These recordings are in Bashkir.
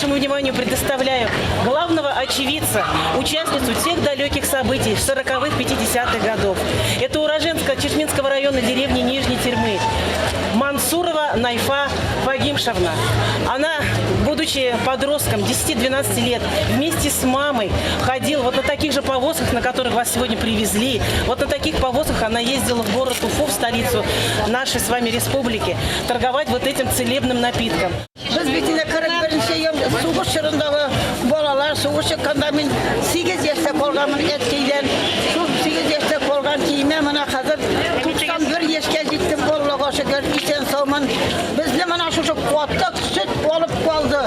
Вашему вниманию предоставляю главного очевидца, участницу тех далеких событий 40-х, 50-х годов. Это уроженка Чишминского района деревни Нижней Термы, Мансурова Найфа Фагимшевна. Она, будучи подростком 10-12 лет, вместе с мамой ходила вот на таких же повозках, на которых вас сегодня привезли. Вот на таких повозках она ездила в город Уфу, в столицу нашей с вами республики, торговать вот этим целебным напитком. Без бит инде 41 ел сугыш чорындагы балалар, сугыш чыкканда мин 8 яшьтә калганмын әткәйдән. Шул 8 яшьтә калган көемә менә хәзер 91 яшькә җиттем, Аллага шөкер, исән саумын. Безне менә шушы катык сөт алып калды.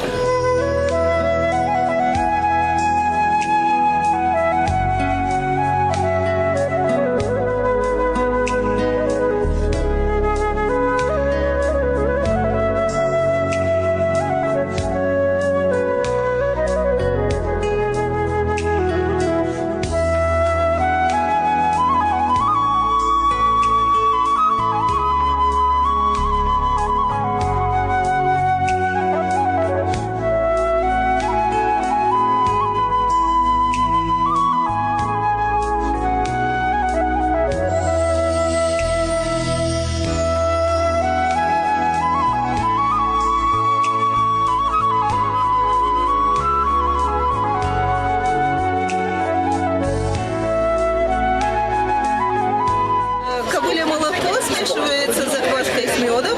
Кобылье молоко смешивается с закваской с медом,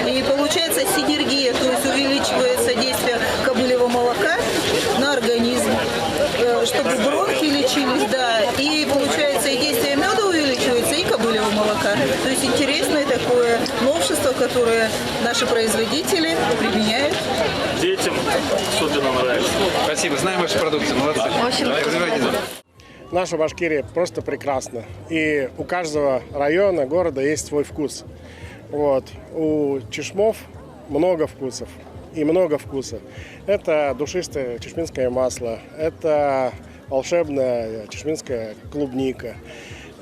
и получается синергия, то есть увеличивается действие кобыльего молока на организм, чтобы бронхи лечились, да, и получается и действие меда увеличивается, и кобыльего молока. То есть интересное такое новшество, которое наши производители применяют. Детям особенно нравится. Спасибо, знаем вашу продукцию, молодцы. Очень Давай, развивайте. Наша Башкирия просто прекрасна. И у каждого района, города есть свой вкус. Вот. У чешмов много вкусов. И много вкуса. Это душистое чешминское масло, это волшебная чешминская клубника,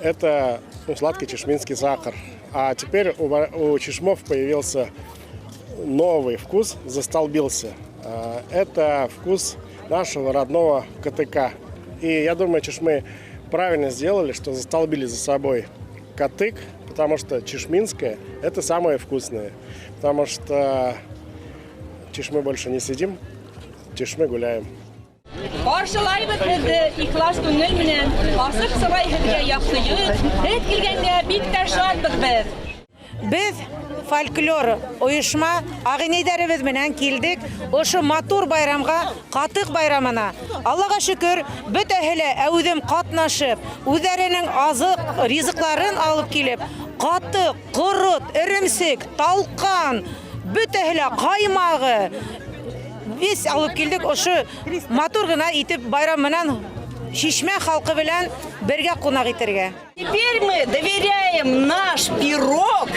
это сладкий чешминский сахар. А теперь у чешмов появился новый вкус, застолбился. Это вкус нашего родного катыка. И я думаю, чешмы правильно сделали, что застолбили за собой катык, потому что чешминское – это самое вкусное. Потому что чешмы больше не сидим, чешмы гуляем. Ҡаршылайбыҙ һеҙҙе ихлас күңел менән, асыҡ сырай һеҙгә яҡты йөҙ, һеҙ килгәнгә бик тә шатбыҙ беҙ. Беҙ фольклор ойошма ағинәйҙәребеҙ менән килдек ошо матур байрамға, ҡатыҡ байрамына. Аллаға шөкөр, бөтәһе лә әүҙем ҡатнашып, үҙҙәренең азыҡ ризыҡларын алып килеп, ҡатыҡ, ҡорот, эремсек, талҡан, бөтәһе лә ҡаймағы весь алып килдек ошо матур ғына итеп байрам менән Шишмә халҡы белән бергә ҡунаҡ итергә. Теперь мы доверяем наш пирог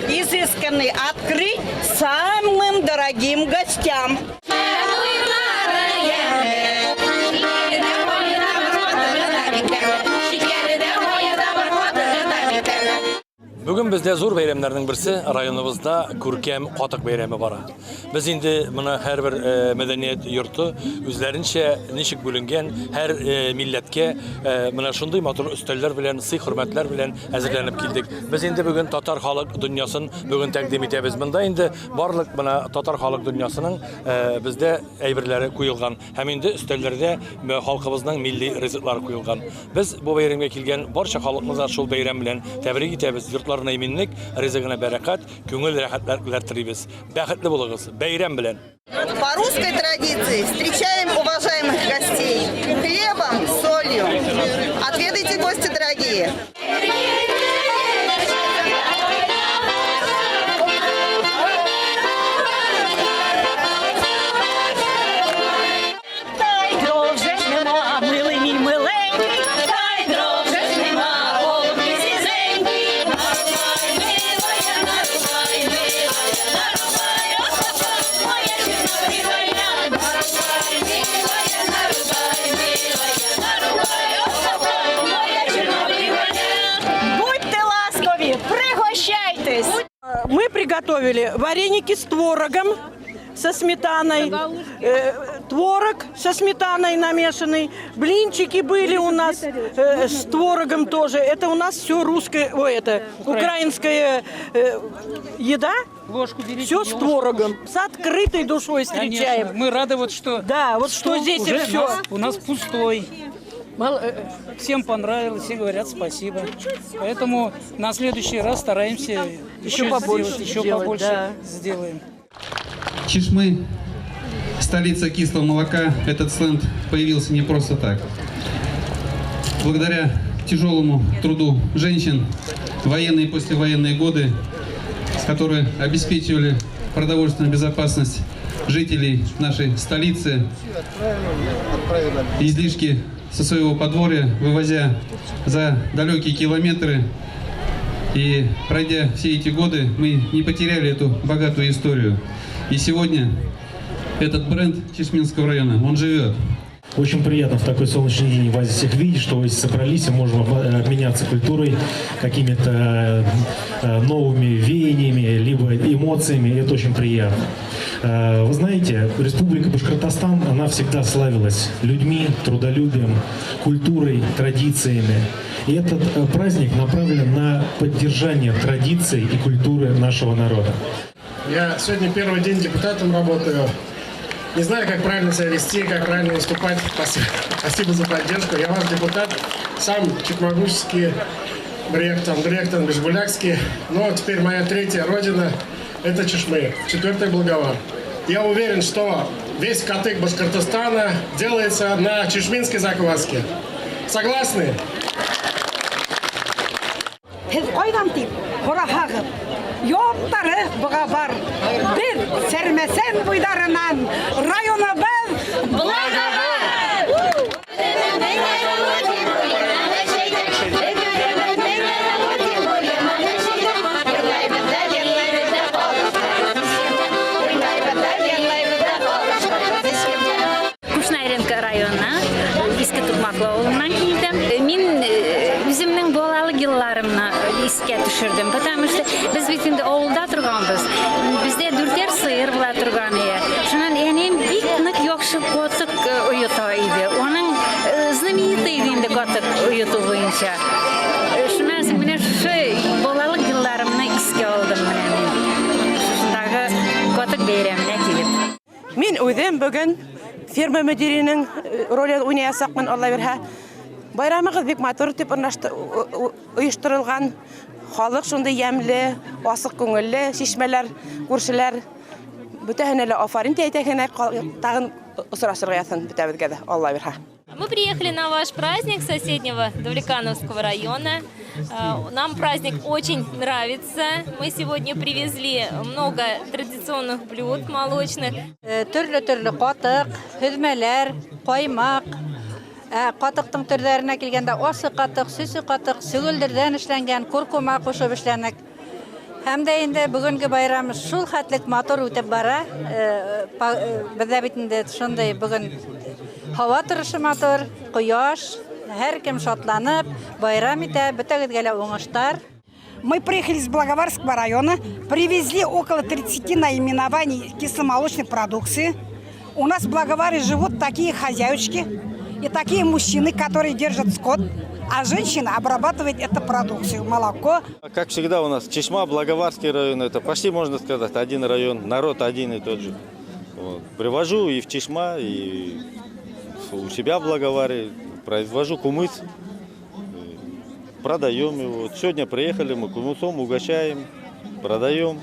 изысканный открыть самым дорогим гостям. Бүген бездә зур бәйрәмнәрнең берсе районыбызда күркәм катык бәйрәме бара. Без инде моны һәрбер мәдәният йорты үзләренчә ничек бүленгән һәр милләткә менә шундый матур өстәлләр белән, сый-хөрмәтләр белән әзерләнеп килдек. Без инде бүген татар халык дөньясын бүген тәкъдим итәбез. Монда инде барлык менә татар халык дөньясының бездә әйберләре куелган һәм инде өстәлләрдә халкыбызның милли ризыклары куелган. Без бу бәйрәмгә килгән барча халыкны да шул бәйрәм белән тәбрик итәбез. Йортларына иминлек, ризыгына бәрәкәт, күңел рәхәтләр телибез. Бәхетле булыгыз, бәйрәм белән. По русской традиции встречаем уважаемых гостей хлебом, солью. Отведайте, гости дорогие. Та й дров же ж нема, милий мій миленький, та й дров же ж нема, голубки сізенькі. Нарубай, милая, нарубай, милая, нарубай, о-хо-хо, моя чорнобривая. Нарубай, милая, нарубай, милая, нарубай, о-хо-хо, моя чорнобривая. Будьте ласкові, пригощайтесь. Мы приготовили вареники с творогом, со сметаной, Творог со сметаной намешанный, блинчики были у нас с творогом тоже. Это у нас все русское, ой, это украинская еда. Ложку берите. Все с творогом, с открытой душой встречаем. Конечно. Мы рады, вот что. Да, вот что здесь и уже все. У нас пустой. Всем понравилось, все говорят спасибо. Поэтому на следующий раз стараемся еще побольше сделать, еще сделать, побольше да. сделаем. Чишмы, столица кислого молока, этот сленг появился не просто так. Благодаря тяжелому труду женщин, военные и послевоенные годы, которые обеспечивали продовольственную безопасность жителей нашей столицы, излишки со своего подворья, вывозя за далекие километры. И пройдя все эти годы, мы не потеряли эту богатую историю. И сегодня этот бренд Чишминского района, он живет. Очень приятно в такой солнечный день вас всех видеть, что вы собрались и можем обменяться культурой, какими-то новыми веяниями, либо эмоциями. Это очень приятно. Вы знаете, Республика Башкортостан, она всегда славилась людьми, трудолюбием, культурой, традициями. И этот праздник направлен на поддержание традиций и культуры нашего народа. Я сегодня первый день депутатом работаю. Не знаю, как правильно себя вести, как правильно выступать. Спасибо, спасибо за поддержку. Я ваш депутат, сам чекмагушский, бер яҡтан, бер яҡтан Бишбулякский. Но теперь моя третья родина – это Чишмы, четвертый Благовар. Я уверен, что весь катык Башкортостана делается на чишминской закваске. Согласны? Һеҙ ҡайҙан тип һораһағыҙ, яуаптары быға бар. Беҙ Сәрмәсән буйҙарынан, районыбыҙ Благовар! Кушнаренко районы, Иске Туҡмаҡлы ауылынан килдем. Мин үҙемдең балалыҡ йылларымны иҫкә төшөрҙөм, потому что беҙ бит инде ауылда торғанбыҙ. Беҙҙә дүртәр һыйыр була торған ине. Шунан әнейем бик ныҡ яҡшы ҡатыҡ ойота ине. Уның знаменитый ине инде ҡатыҡ ойотоу буйынса. Шунан һуң менә шушы балалыҡ йылларымны иҫкә алдым менә мин. Шушындағы ҡатыҡ бәйрәменә килеп. Мин үҙем бөгөн ферма мөдиренең ролен уйнаясаҡмын, Алла бирһә. Байрамығыҙ бик матур итеп ойошторолған. Халыҡ шундай йәмле, асыҡ күңелле, шишмәләр, күршеләр. Бөтәһенә лә афарин тип әйтәһенә, тағын осрашырға яҙһын бөтәбеҙгә лә, Алла бирһә. Мы приехали на ваш праздник соседнего Давлекановского района. Нам праздник очень нравится. Мы сегодня привезли много традиционных блюд молочных. Төрлө-төрлө ҡатыҡ, һөҙмәләр, ҡаймаҡ. Ҡатыҡтың төрҙәренә килгәндә асы ҡатыҡ, сөсө ҡатыҡ, сөгөлдөрҙән эшләнгән, куркума ҡушып эшләнек. Һәм дә инде бөгөнгө байрам шул хәтлек матур үтеп бара. Беҙҙә бит инде шундай бөгөн һауа торошо матур, ҡояш, һәр кем шатланып, байрам итә, бөтәгеҙгә лә уңыштар. Мы приехали из Благоварского района, привезли около 30 наименований кисломолочной продукции. У нас в Благоваре живут такие хозяюшки и такие мужчины, которые держат скот, а женщина обрабатывает эту продукцию, молоко. Как всегда у нас Чишма, Благоварский район, это почти, можно сказать, один район, народ один и тот же. Вот. Привожу и в Чишма, и у себя в Благоваре, произвожу кумыс, продаем его. Вот сегодня приехали, мы кумысом угощаем, продаем.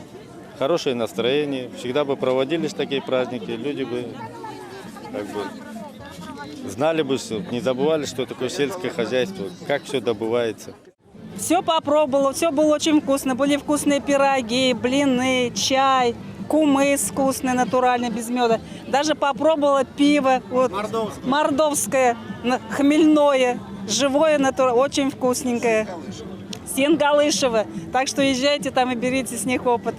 Хорошее настроение. Всегда бы проводились такие праздники, люди бы знали бы, не забывали, что такое сельское хозяйство, как все добывается. Все попробовала, все было очень вкусно. Были вкусные пироги, блины, чай, кумыс вкусный, натуральный, без меда. Даже попробовала пиво. Вот, мордовское. Мордовское, хмельное, живое, очень вкусненькое. Сенгалышево. Так что езжайте там и берите с них опыт.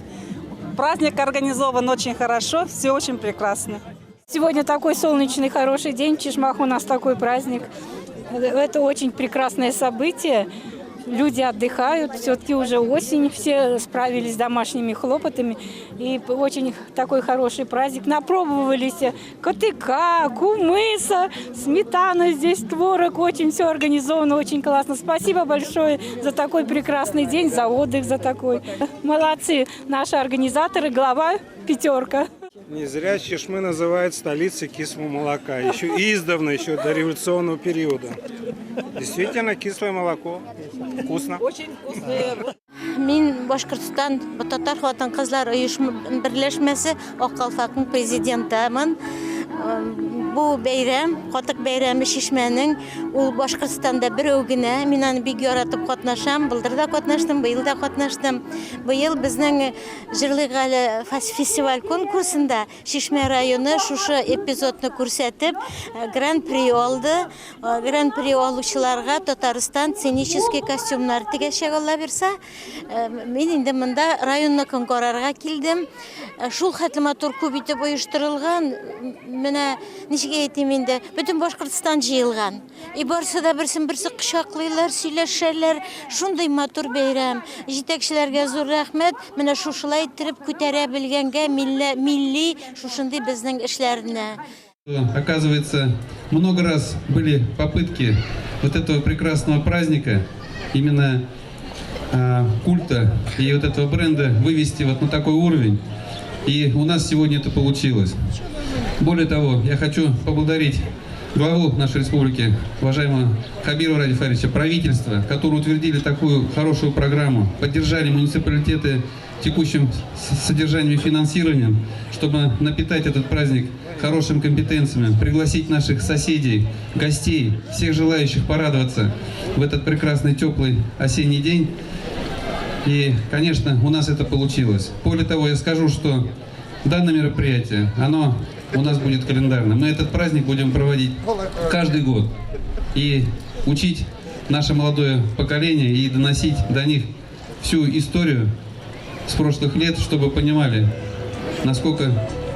Праздник организован очень хорошо, все очень прекрасно. Сегодня такой солнечный, хороший день. В Чишмах у нас такой праздник. Это очень прекрасное событие. Люди отдыхают, все-таки уже осень, все справились с домашними хлопотами. И очень такой хороший праздник. Напробовались катыка, кумыса, сметана здесь, творог. Очень все организовано, очень классно. Спасибо большое за такой прекрасный день, за отдых, за такой. Молодцы наши организаторы, глава пятерка. Не зря Чишмы называют столицей кислого молока. Еще издавна, еще до революционного периода. Действительно, кислое молоко. Вкусно. Очень вкусное. Мин Башҡортостан татар ҡатын-ҡыҙҙар ойошма берләшмәһе Аҡ ҡалфаҡтың президентымын. Был бәйрәм, ҡатыҡ бәйрәме Шишмәнең, ул Башҡортостанда берәү генә. Мин аны бик яратып ҡатнашам. Былтыр ҙа ҡатнаштым, быйыл да ҡатнаштым. Быйыл беҙҙең Йырлайыҡ әле фестиваль конкурсында Шишмә районы шушы эпизодны күрһәтеп, гран-при алды. Гран-при алыусыларға Татарстан сценический костюмдар тегәсәк, Алла бирһә. Мин инде бында районныҡын ҡарарға килдем. Шул хәтле матур күп итеп ойошторолған, менә нисек әйтим инде, бөтөн Башҡортостан йыйылған. И барысы да берсен берсе ҡосаҡлайлар, һөйләшәләр. Шундай матур бәйрәм. Етәкселәргә ҙур рәхмәт. Менә шушылай иттереп күтәрә белгәнгә милли шушындай беҙҙең эшләренә. Оказывается, много раз были попытки вот этого прекрасного праздника, именно культа и вот этого бренда вывести вот на такой уровень. И у нас сегодня это получилось. Более того, я хочу поблагодарить главу нашей республики, уважаемого Хабирова Радия Фаритовича, правительство, которые утвердили такую хорошую программу, поддержали муниципалитеты текущим содержанием и финансированием, чтобы напитать этот праздник хорошими компетенциями, пригласить наших соседей, гостей, всех желающих порадоваться в этот прекрасный теплый осенний день. И, конечно, у нас это получилось. Более того, я скажу, что данное мероприятие, оно у нас будет календарным. Мы этот праздник будем проводить каждый год и учить наше молодое поколение и доносить до них всю историю с прошлых лет, чтобы понимали, насколько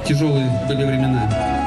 тяжелые были времена.